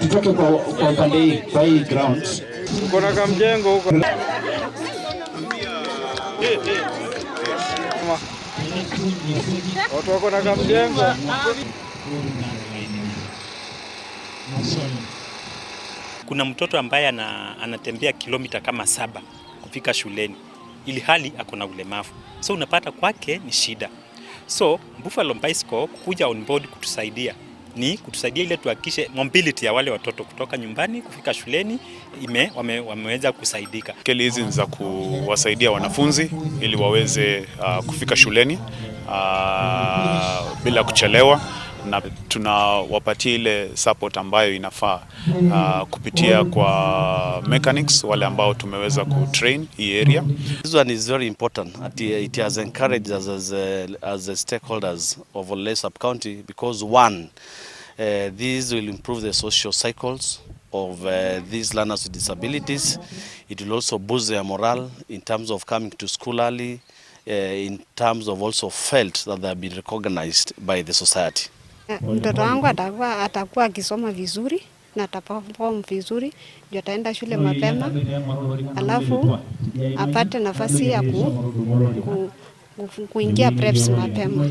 Tutoke kwa upande hii, kwa hii ground. Kuna kamjengo huko. Watu wako na kamjengo. Kuna mtoto ambaye anatembea kilomita kama 7 kufika shuleni, ili hali ako na ulemavu. So unapata kwake ni shida. So Buffalo Bicycle kuja on board kutusaidia ni kutusaidia ile tuhakikishe mobility ya wale watoto kutoka nyumbani kufika shuleni wameweza kusaidika. Keli hizi ni za kuwasaidia wanafunzi ili waweze kufika shuleni bila kuchelewa, na tunawapatia ile support ambayo inafaa kupitia kwa mechanics wale ambao tumeweza kutrain hii area. This one is very important. It has encouraged us as a stakeholders of Ololei Sub-County because one, this will improve the social cycles of these learners with disabilities. It will also boost their morale in terms of coming to school early, in terms of also felt that they have been recognized by the society. Mtoto wangu atakuwa akisoma vizuri na ataperform vizuri, ndio ataenda shule mapema, alafu apate nafasi ya kuingia preps mapema.